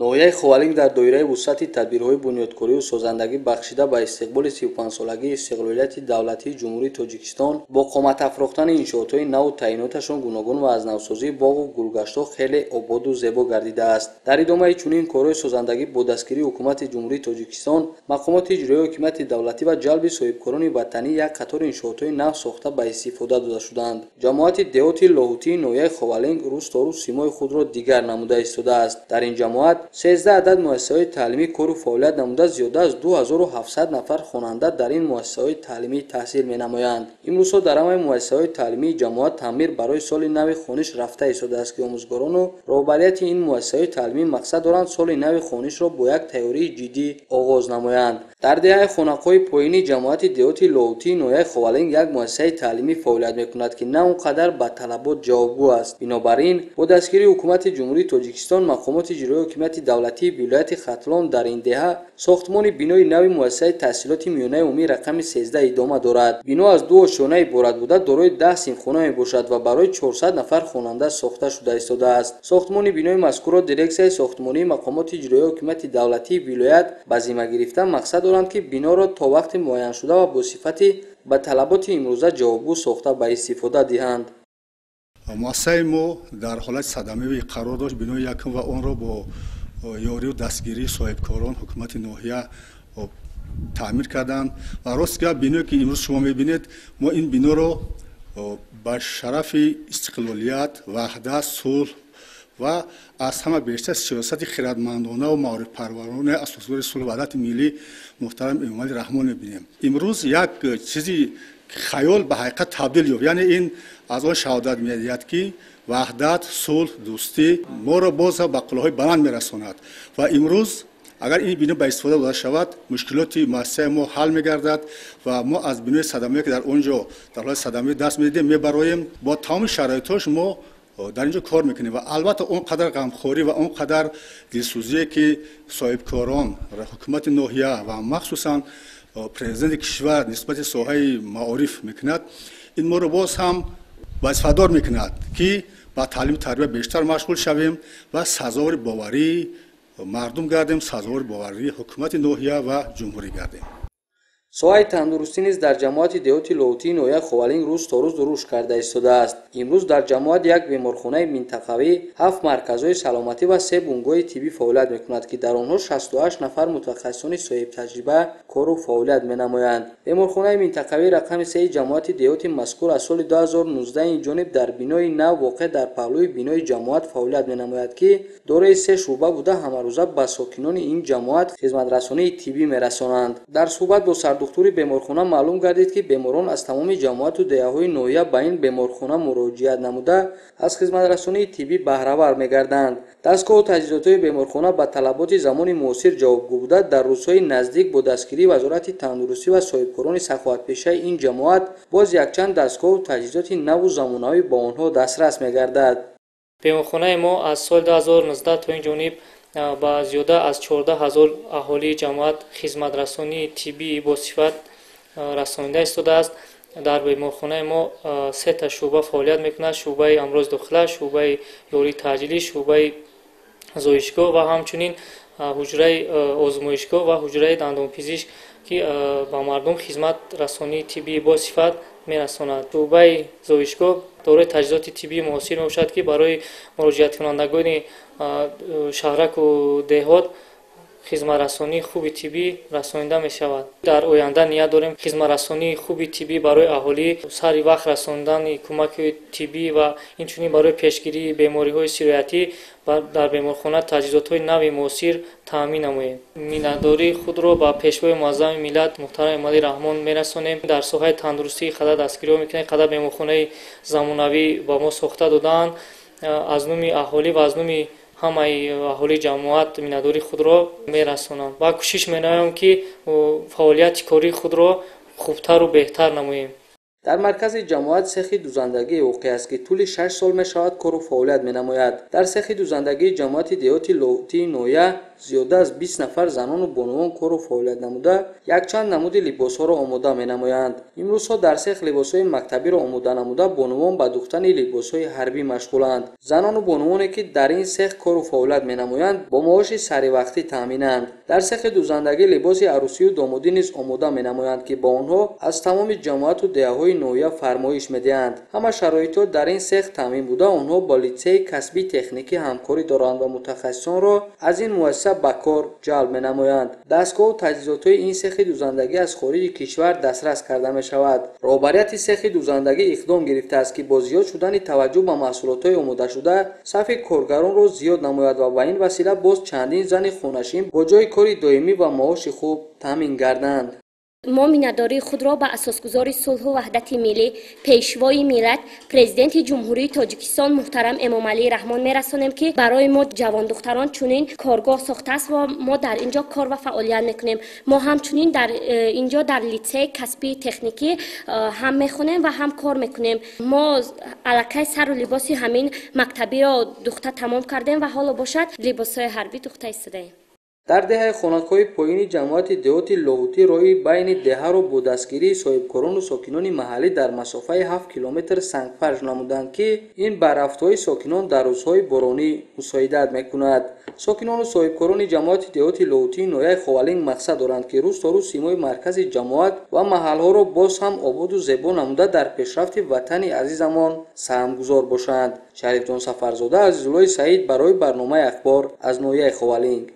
Ноҳияи Ховалинг дар доираи вусъати тадбирҳои бунёдкорию созандагӣ бахшида ба истиқболи 35-солагии истиқлолияти давлатии Ҷумҳурии Тоҷикистон бо қомат афрохтани иншоотҳои наву таъиноташон гуногун ва аз навсозии боғу гулгаштҳо хеле ободу зебо гардидааст. Дар идомаи чунин корҳои созандагӣ бо дастгирии Ҳукумати Ҷумҳурии Тоҷикистон, мақомоти иҷроияи ҳокимияти давлатӣ ва ҷалби соҳибкорони ватанӣ як қатор иншоотҳои нав сохта ба истифода дода шуданд. Ҷамоати деҳоти Лоҳутии ноҳияи Ховалинг рӯз то рӯз симои худро дигар намуда истодааст. Дар ин ҷамоат 13 адад муассисаҳои таълимӣ кору фаъолият намуда, зиёда аз 2700 нафар хонанда дар ин муассисаҳои таълимӣ таҳсил менамоянд. Имрӯзҳо дар ҳамаи муассисаҳои таълимии ҷамоат таъмир барои соли нави хониш рафта истодааст, ки омӯзгорону роҳбарияти ин муассисаҳои таълимӣ мақсад доранд соли нави хонишро бо як тайёрии ҷиддӣ оғоз намоянд. Дар деҳаи Хонақоҳи поёнии ҷамоати деҳоти Лоҳутии ноҳияи Ховалинг як муассисаи таълимӣ фаъолият мекунад, ки на он қадар ба талабот ҷавобгӯ аст. Бинобар ин бо дастгирии Ҳукумати Ҷумҳурии Тоҷикистон, мақомоти иҷроияи ҳокимияти давлатии вилояти Хатлон дар ин деҳа сохтмони бинои нави муассисаи таҳсилоти миёнаи умумии рақами 13 идома дорад. Бино аз ду ошёна иборат буда, дорои 10 синфхона мебошад ва барои 400 нафар хонанда сохта шуда истодааст. Сохтмони бинои мазкурро дирексияи сохтмонии мақомоти иҷроияи ҳокимияти давлатии вилоят ба зимма гирифта, мақсад доранд, ки биноро то вақти муайяншуда ва бо сифати ба талаботи имрӯза ҷавобгӯ сохта ба истифода диҳанд. Муассисаи мо дар ҳолати садамавӣ қарор дошт, бинои якум, ва онро бо ёрию дастгирии соҳибкорон, ҳукумати ноҳия таъмир карданд. Ва рост гап, биное ки имрӯз шумо мебинед, мо ин биноро ба шарафи истиқлолият, ваҳдат, сулҳ ва аз ҳама бештар сиёсати хирадмандонаву маорифпарваронаи асосгузори сулҳу ваҳдати миллӣ муҳтарам Эмомалӣ Раҳмон мебинем. Имрӯз як чизи хаёл ба ҳақиқат табдил ёфт, яъне ин аз он шаҳодат медиҳад, ки ваҳдат, сулҳ, дӯстӣ моро боз ба қуллаҳои баланд мерасонад. Ва имрӯз агар ин бино ба истифода дода шавад, мушкилоти муассисаи мо ҳал мегардад ва мо аз бинои садамавие, ки дар он ҷо дар ҳолати садамавӣ даст медидем, мебароем. Бо тамоми шароитҳош мо дар ин ҷо кор мекунем ва албатта он қадар ғамхорӣ ва он қадар дилсӯзие, ки соҳибкорон, ҳукумати ноҳия ва махсусан президенти кишвар нисбати соҳаи маориф мекунад, ин моро боз ҳам вазифадор мекунад, ки ба таълиму тарбия бештар машғул шавем ва сазовори боварии мардум гардем, сазовори боварии ҳукумати ноҳия ва ҷумҳурӣ гардем. Соҳаи тандурустӣ низ дар ҷамоати деҳоти Лоҳутии ноҳияи Ховалинг рӯз то рӯз рушд карда истодааст. Имрӯз дар ҷамоат як беморхонаи минтақавӣ, 7 марказҳои саломатӣ ва 3 бунгоҳи тиббӣ фаъолият мекунад, ки дар онҳо 68 нафар мутахассисони соҳибтаҷриба кору фаъолият менамоянд. Беморхонаи минтақавии рақами 3 ҷамоати деҳоти мазкур аз соли 2019 ин ҷониб дар бинои нав воқеъ дар паҳлӯи бинои ҷамоат фаъолият менамояд, ки дорои 3 шӯъба буда, ҳамарӯза ба сокинони ин ҷамоат хизматрасонии тиббӣ мерасонанд. Дар суҳбат бо сардухтури беморхона маълум гардид, ки беморон аз тамоми ҷамоату деҳаҳои ноҳия ба ин беморхона муроҷиат намуда, аз хизматрасонии тиббӣ баҳравар мегарданд. Дастгоҳу таҷҳизотҳои беморхона ба талаботи замони муосир ҷавобгӯ буда, дар рӯзҳои наздик бо дастгирии Вазорати тандурустӣ ва соҳибкорони саховатпешаи ин ҷамоат боз якчанд дастгоҳу таҷҳизоти наву замонавӣ ба онҳо дастрас мегардад. Беморхонаи мо аз соли 2019 то ин ҷониб ба зиёда аз 14 ҳазор аҳолии ҷамоат хизматрасонии тиббии босифат расонида истодааст. Дар беморхонаи мо сета шӯъба фаъолият мекунад: шӯъбаи амрози дохила, шӯъбаи ёрии таъҷилӣ, шӯъбаи зоишгоҳ ва ҳамчунин ҳуҷраи озмоишгоҳ ва ҳуҷраи дандонпизишк, ки ба мардум хизматрасонии тиббии босифат мерасонад. Шӯъбаи зоишгоҳ дорои таҷҳизоти тиббии муосир мебошад, ки барои муроҷиаткунандагони шаҳраку деҳот хизматрасонии хуби тиббӣ расонида мешавад. Дар оянда ният дорем хизматрасонии хуби тиббӣ барои аҳолӣ, сари вақт расондани кӯмаки тиббӣ ва инчунин барои пешгирии бемориҳои сироятӣ дар беморхона таҷҳизотҳои нави муосир таъмин намоем. Миннатдории худро ба Пешвои муаззами миллат муҳтарам Эмомалӣ Раҳмон мерасонем. Дар соҳаи тандурустӣ қадар дастгириҳо мекунем, қадар беморхонаи замонавӣ ба мо сохта додаанд. Аз номи аҳолӣ ва аз номи ҳамаи аҳолии ҷамоат миннатдории худро мерасонам ва кӯшиш менамоям, ки фаъолияти кории худро хубтару беҳтар намоем. Дар маркази ҷамоат сехи дузандагӣ воқеъ аст, ки тӯли 6 сол мешавад, кору фаъолият менамояд. Дар сехи дузандагии ҷамоати деҳоти Лоҳутии ноҳия зиёда аз 20 нафар занону бонувон кору фаъолият намуда, якчанд намуди либосҳоро омода менамоянд. Имрӯзҳо дар сех либосҳои мактабиро омода намуда, бонувон ба духтани либосҳои ҳарбӣ машғуланд. Занону бонувоне, ки дар ин сех кору фаъолият менамоянд, бо маоши саривақтӣ таъминанд. Дар сехи дузандагӣ либоси арӯсию домодӣ низ омода менамоянд, ки ба онҳо аз тамоми ҷамоату деҳаҳои ноҳия фармоиш медиҳанд. Ҳама шароитҳо дар ин сех таъмин буда, онҳо бо литсейи касбии техникӣ ҳамкорӣ доранд ва мутахассисонро аз ин муассиса ба кор ҷалб менамоянд. Дастгоҳу таҷҳизотҳои ин сехи дузандагӣ аз хориҷи кишвар дастрас карда мешавад. Роҳбарияти сехи дузандагӣ иқдом гирифтааст, ки бо зиёд шудани таваҷҷӯҳ ба маҳсулотҳои омодашуда сафи коргаронро зиёд намояд ва ба ин васила боз чандин зани хонашин бо ҷойи кори доимӣ ва маоши хуб таъмин гарданд. Мо миннатдории худро ба асосгузори сулҳу ваҳдати миллӣ, Пешвои миллат, Президенти Ҷумҳурии Тоҷикистон муҳтарам Эмомалӣ Раҳмон мерасонем, ки барои мо, ҷавондухтарон, чунин коргоҳ сохтааст ва мо дар ин ҷо кор ва фаъолият мекунем. Мо ҳамчунин дар ин ҷо дар литсеи касбии техникӣ ҳам мехонем ва ҳам кор мекунем. Мо аллакай сару либоси ҳамин мактабиро духта тамом кардем ва ҳоло бошад, либосҳои ҳарбӣ духта истодаем. Дар деҳаи Хонакҳои поёни ҷамоати деҳоти Лоҳутӣ роҳи байни деҳаро бо дастгирии соҳибкорону сокинони маҳаллӣ дар масофаи 7 километр сангфарш намуданд, ки ин ба рафтҳои сокинон дар рӯзҳои боронӣ мусоидат мекунад. Сокинону соҳибкорони ҷамоати деҳоти Лоҳутии ноҳияи Ховалинг мақсад доранд, ки рӯз то рӯз симои маркази ҷамоат ва маҳалҳоро боз ҳам ободу зебо намуда, дар пешрафти ватани азизамон саҳмгузор бошанд. Шарифҷон Сафарзода, Азизуллои Саид барои барномаи «Ахбор» аз ноҳияи Ховалинг.